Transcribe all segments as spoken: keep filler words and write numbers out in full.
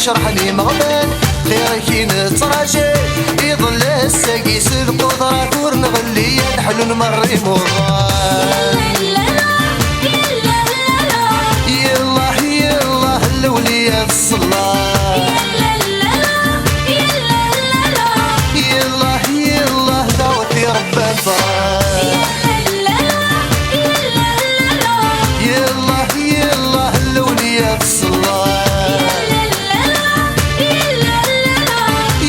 Cerḥen imeɣban, xir-ik i nettraǧi. Iḍelli ass-agi s lqudra-k ur nɣelli, ad ḥlun merra imuḍan. Yellah, yellah, lewliya d ṣṣella. Yellah, yellah, dawet i Rebbi ad nefreḥ. Yellah, yellah, lewliya d ṣṣella.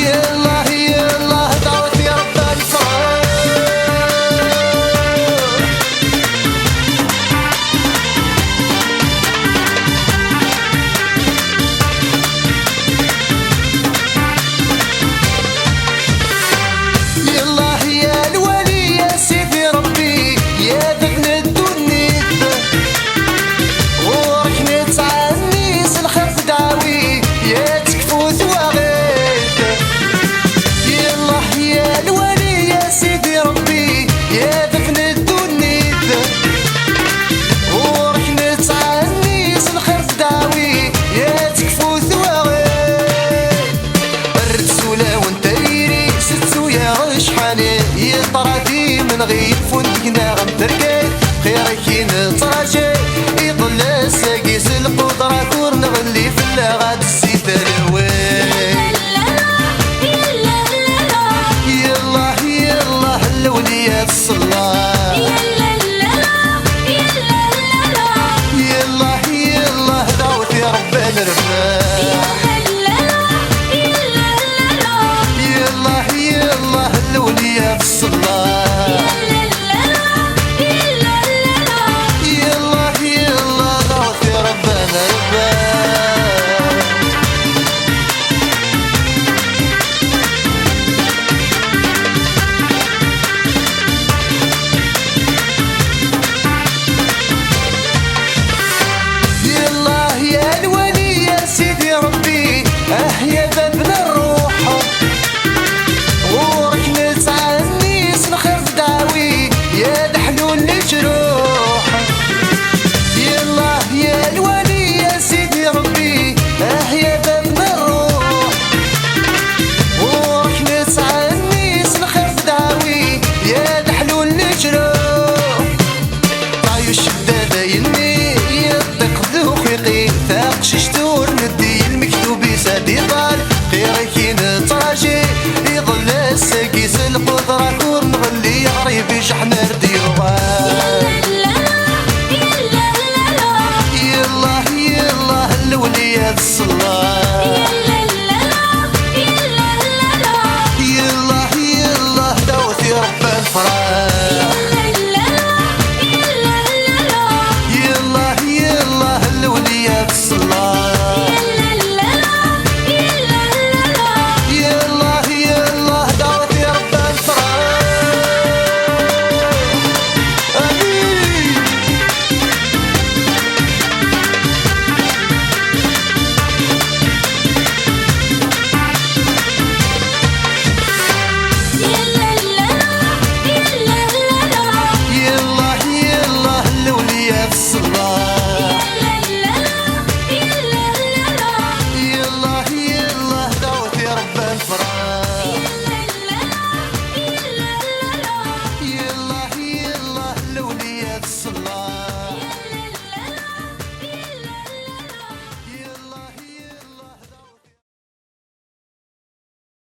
Yellah, yellah, dawet i Rebbi ad nefreḥ. Yellah ya lwali, ya Sidi Rebbi, ya bab n ddunit. Ɣur-k nettɛenni s lxir tedɛawi, ya tekfu twaɣit. Yellah ya lwali, ya Sidi Rebbi, ya bab n ddunit. Ɣur-k nettɛenni s lxir tedɛawi, ya tekfu twaɣit. Err-d s ulawen tayri, settu-yaɣ ccḥani, yeṭṭer-d imenɣi, yeffun deg-neɣ am tergayt, xir-ik i neṭṭer